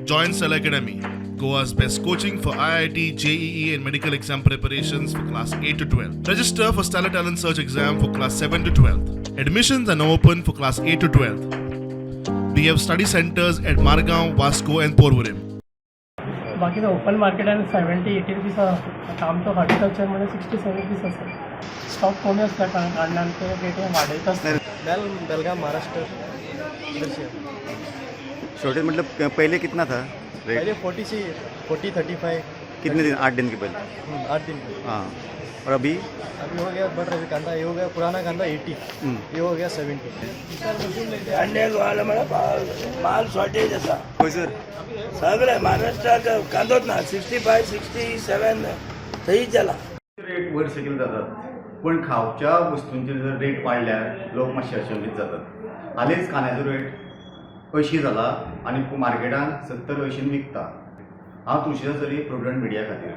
Join Stellar Academy, Goa's best coaching for IIT, JEE, and medical exam preparations for class 8 to 12. Register for Stellar Talent Search exam for class 7 to 12. Admissions are now open for class 8 to 12. We have study centers at Margaon, Vasco, and Porvorim. बाकी open मार्केटान 70-80 rupees आसा. आतां आमचो horticulture म्हणजे 60-70 rupees आसा. Stock कमी आसल्या कारणान ते रेटी वाडयत आसता. बेलगाम, महाराष्ट्र, इधर से। शॉर्टेज मतलब पहले कितना था रेट? पहले 40 से 40, 35। कितने दिन, 8 दिन के पहले? 8 दिन पहले। हाँ, और अभी? अभी हो गया, बढ़ रहा कांदा। ये हो गया पुराना कांदा 80, ये हो गया 70। कांद्याक वाल म्हळ्यार माल शॉर्टेज आसा। हय सर। सगळे महाराष्ट्राक कांदोच ना, 65, 67 थंय जाला। रेट वयर सकयल जातात, पण खावच्या वस्तूंचे जर रेट वाडल्यार लोक मातशे अचंबीत जातात. हालींच कांद्याचो रेट 80 जाला आनी मार्केटान 70-80 विकता. हांव तुळशीदास जरी प्रुडंट मिडिया खातीर.